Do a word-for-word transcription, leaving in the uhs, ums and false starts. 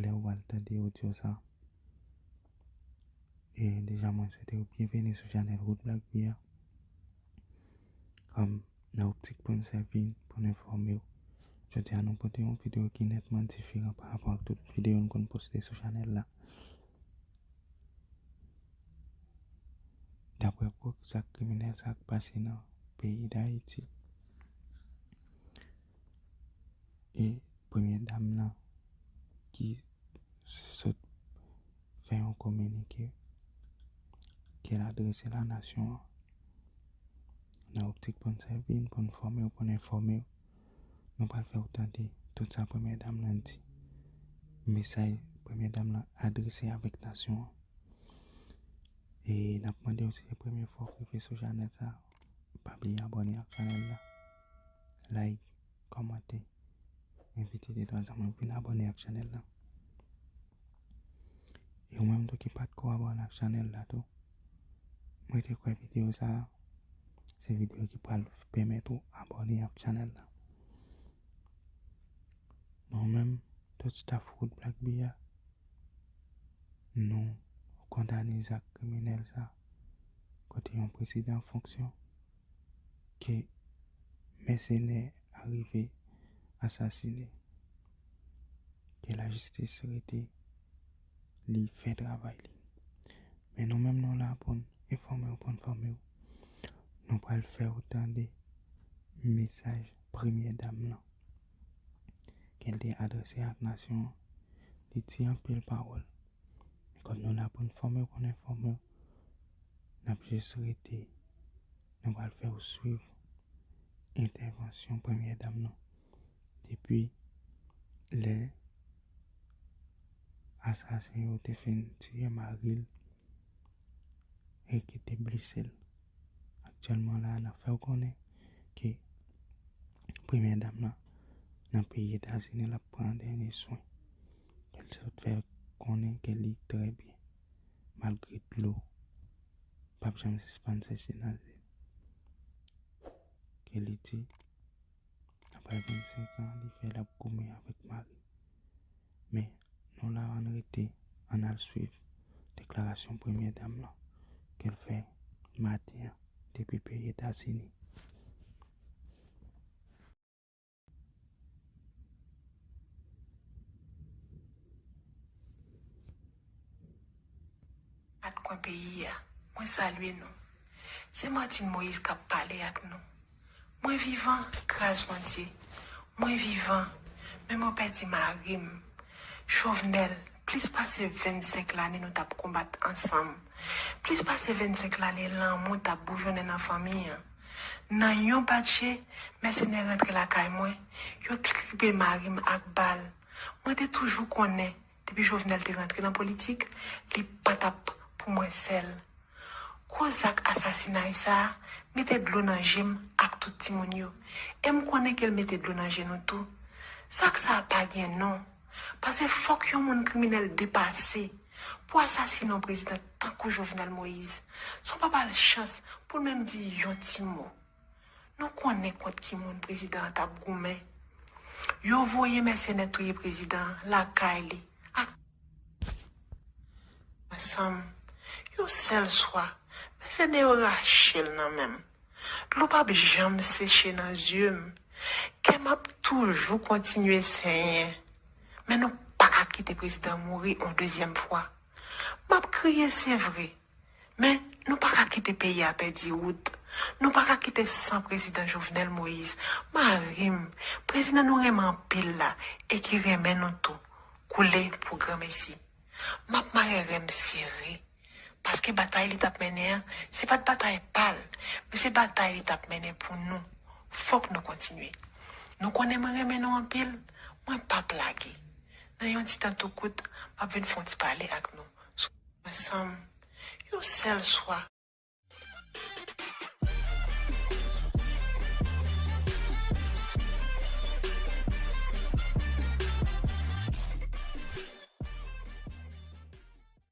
Lè w pral tande odyo sa. E deja mwen swete w byenveni sou chanèl Rood Black Beer. Kòm nan optik pou n sèvi n, pou n enfòme w. Jodi a nou pote yon videyo ki nètman diferan pa rapò ak tout videyo n konn poste sou chanèl la. Daprè pou zak kriminèl sa k pase nan peyi Dayiti. E premye dam nan ki sot fè yon kominike ke l adrese la nasyon an. Nan optik pou n sèvi n, pou n fòme w, pou n enfòme w, nou pral fè w tande tout sa premye dam nan di. Mesaj premye dam nan adrese avèk nasyon an. E n ap mande w, si se premye fwa w rive sou chanèl sa, pa bliye abòne ak chanèl la. Like, kòmante, envite de twa zanmi w vin abòne ak chanèl la. E ou menm tou ki pa t ko abòne ak chanèl la tou, mwen te kwè videyo sa a, se videyo ki pral pèmèt ou abòne ak chanèl la. Nou menm, tout staff Rood Black Beer, nou kondane zak kriminèl sa, kote yon prezidan fonksyon ke mèsenè a rive asasine, ke lajistis rete li fè travay li. Men nou menm nou la pou n enfòme w, pou n fòme w. Nou pral fè w tande mesaj premye dam nan ke l te adrese ak nasyon an. Li di anpil pawòl. Men kòm nou la pou n fòme w, pou n enfòme w, n ap jis rete, nou pral fè w swiv entèvansyon premye dam nan. Depi lè asasen yo te fin tiye mari l e ki te blese l. Aktyèlman la, n ap fè w konnen ke premye dam nan, nan peyi Etazini, l ap pran dènye swen. Ke l sot fè konnen ke li trè byen, malgre dlo p ap janm sispann sèche nan je l. Ke li di, apre vennsenk an, li fè l ap goumen avèk mari l. Men, nou la, ann rete, ann al swiv deklarasyon premye dam lan ke l fè maten an depi peyi Etazini. Kat kwen peyi a, mwen salye nou. Se Martine Moïse k ap pale ak nou. Mwen vivan, gras Bondye. Mwen vivan, men mwen pèdi mari m. Jovenel, plis pase vennsenk lane nou t ap konbat ansanm. Plis pase vennsenk lane lanmou t ap boujonnen nan fanmi an. Nan yon bat je, mèsenè rantre lakay mwen, yo kripe mari m ak bal. Mwen te toujou konnen, depi Jovenel te rantre nan politik, li pa t ap pou mwen sèl. Gwo zak asasinay sa a mete dlo nan je m ak tout timoun yo. E m konnen ke l mete dlo nan je nou tou. Zak sa a pa gen non. Paske fòk yon moun kriminèl depase pou asasine yon prezidan tankou Jovenel Moïse, san w pa ba l chans pou l menm di yon ti mo. Nou konnen kont ki moun prezidan an t ap goumen. Yo voye mèsenè touye prezidan an lakay li ak ansanm. Yon sèl swa, mèsenè yo rache l nan men m. Dlo p ap janm seche nan zye m. Kè m ap toujou kontinye senyen. Men nou pa ka kite prezidan mouri yon dezyèm fwa. M ap kriye, se vre. Men, nou pa ka kite peyi a pèdi wout. Nou pa ka kite san prezidan Jovenel Moïse, mari m, prezidan nou renmen anpil la e ki renmen nou tou, koule pou granmesi. M ap mare ren m sere, paske batay li t ap mennen an, se pa t batay pa l, men se batay li t ap mennen pou nou. Fòk nou kontinye. Nou konnen mwen renmen nou anpil, mwen p ap lage. Nan yon ti tan tou kout, m ap vin fè yon ti pale ak nou. Ansanm, yon sèl swa,